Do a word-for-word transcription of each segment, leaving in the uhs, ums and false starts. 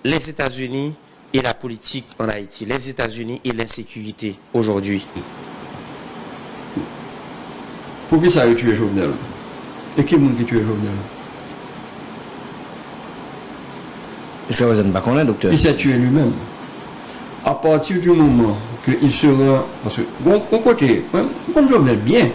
les États-Unis et la politique en Haïti, les États-Unis et l'insécurité aujourd'hui. Poukisa yo tiye Jovenel? E ki moun ki tiye Jovenel? Jiskaprezan nou pa konnen, doktè. Il s'est tué lui-même. À partir du moment que il se rend, paske gon kote, mwen m konn Jovenel byen.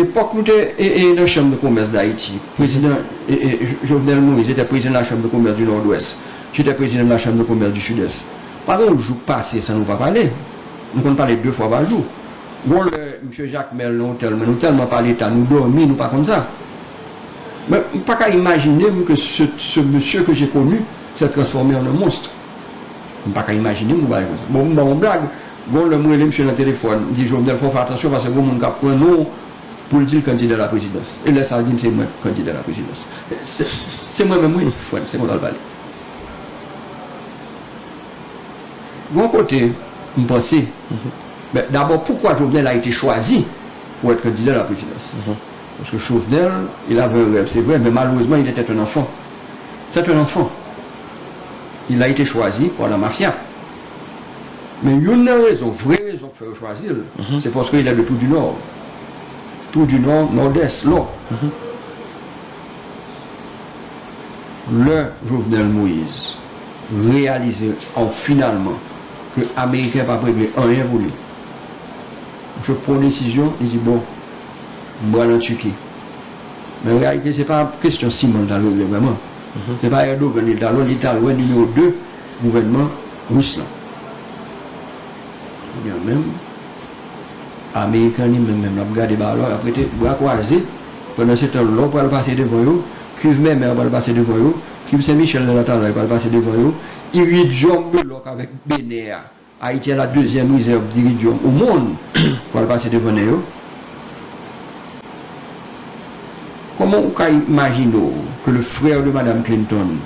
Epòk nou te e, e, nan Chambre de Commerce d'Haïti, prezidan e, e, Jovenel Moïse était président de la Chambre de Commerce du Nord-Ouest, j'étais président de la Chambre de Commerce du Sud-Est. Pa gen yon jou k pase san nou pa pale. Nou konn pale de fwa pa jou. Gon lè, misye Jakmèl nan otèl mwen, nou tèlman pale ta, nou dòmi, nou pa konn sa. Mwen, m pa ka imajine m ke ce, ce monsieur que j'ai connu s'est transformé en un monstre. M pa ka imajine m yon bagay konsa. Bon, m ba w yon blag. Gon lè m rele misye nan telefòn, m di Jovenel, fò w fè atansyon paske gon moun k ap pran non w pou l di l kandida laprezidans. E lè sa l di m se mwen k kandida laprezidans. Se, se mwen menm wi, frè m, se konsa l pale. Gon kote, m panse, ben, d'abord, pourquoi Jovenel a été choisi pour être candidat à la présidence? Parce que Jovenel, il avait un rêve, c'est vrai, mais malheureusement, il était un enfant. C'est un enfant. Il a été choisi par la mafia. Men youn nan rezon, vrè rezon k fè yo chwazi l, se paske il est de Tour du Nord. Tour du Nord, Nòdès, Lò. Lè Jovenel Moïse reyalize an finalman ke Ameriken p ap regle anyen pou li, misye pran yon desizyon, li di, bon, m pral an Tiki. Men an reyalite, se pa kesyon siman l t al regle vrèman. Se pa Erdogan li t al wè, li t al wè nimewo de gouvènman ris lan. Kounye a menm, Ameriken li menm, menm, l ap gade ba lò, l ap rete bra kwaze. Pandansetan, Lò pral pase devan yo, Kuiv Mèmè pral pase devan yo, Kuiv Sen Michèl nan Latalay pral pase devan yo, iridyòm de Lòk avèk Benè a, Haïti a la deuxième réserve d'iridium au monde, pral pase devan nen yo. Kòman ou ka imajine w ke le frère de Madame Clinton,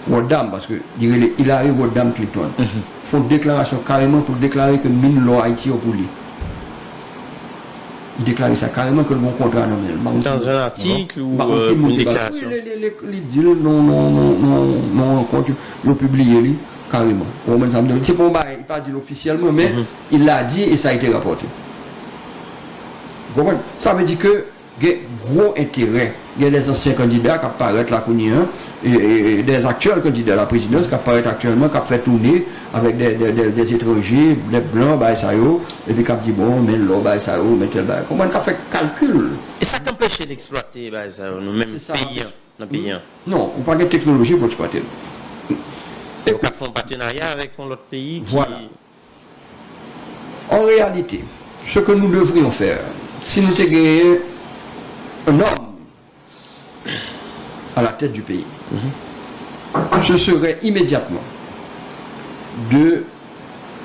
Rodham, paske li rele Hillary Rodham Clinton, fè yon deklarasyon kareman pou l deklare ke min lò Ayiti yo pou li? Li deklare sa kareman ke l gen yon kontra nan men l. M pa konn ki moun te pase. Wi, li di l nan yon rankont, yo pibliye li kareman. Ou konprann sa m di w? Se pa yon bagay, li pa di l ofisyèlman, men il l'a dit et ça a été rapporté. Ou konprann? Sa vle di ke gen gwo enterè. Gen dè zansyen kandida k ap parèt la kounye a, e, e, e dè aktyèl kandida la prezidans k ap parèt aktyèlman, k ap fè toune avèk dè, dè, dè, dè etranje, dè blan, bagay sa yo, epi k ap di, bon, men lò, bagay sa yo, men tèl bagay. Konprann? K ap fè kalkil. E sa k anpeche n eksplwate bagay sa yo, nou menm peyi an, nan peyi an? Non, ou pa gen teknoloji pou eksplwate l. Ou ka fè yon patenarya avèk yon lòt peyi ki... Voilà. En réalité, ce que nous devrions faire, si nou te genyen un homme à la tête du pays, ce serait immédiatement de,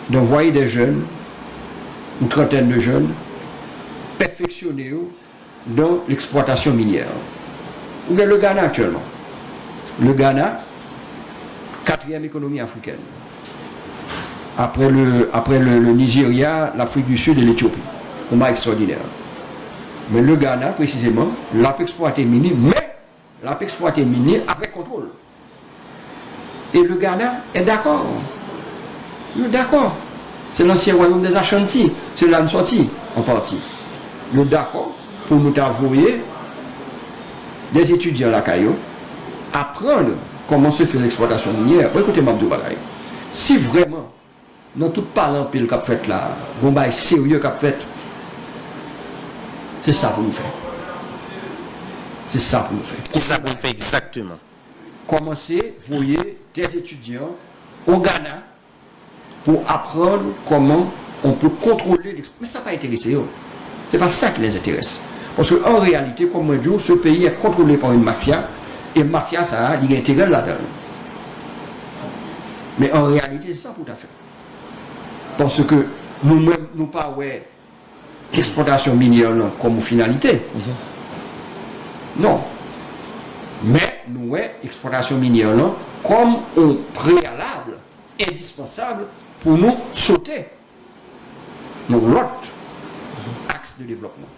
d'envoyer des jeunes, une trentaine de jeunes, perfectionner yo dans l'exploitation minière. Ou gen le Ghana actuellement. Le Ghana, quatrième économie africaine. Après le, après le, le Nigeria, l'Afrique du Sud et l'Éthiopie. Yon bagay ekstwòdinè. Men le Ghana, presizeman, l ap eksplwate min li, men l ap eksplwate min li avèk kontwòl. Et le Ghana est d'accord. Yo dakò. Se lansyen wayòm dè Ashanti, se la n sòti, an pati. Yo dakò pou nou ta voye dè etidyan lakay yo, aprann kòman se fè leksplwatasyon minyè. Bon, ekoute, m ap di w bagay. Si vrèman, nan tout pale anpil k ap fèt la, gon bagay serye k ap fèt, se sa pou nou fè. Se sa pou nou fè. Kisa pou n fè egzakteman? Kòmanse voye dè etidyan o Ghana pou aprann kòman on pe kontwole leksp-, men sa pa enterese yo. Se pa sa ki les intéresse. Paske an reyalite, kòm mwen di w, ce pays est contrôlé par une mafia, e mafya sa a, li gen enterè l ladan l. Men an reyalite, se sa pou w ta fè. Paske nou menm, nou pa wè eksplwatasyon minyè lan kòm yon finalite. Non. Men nou wè eksplwatasyon minyè lan kòm yon preyalab endispansab pou nou sote nan lòt aks de devlòpman.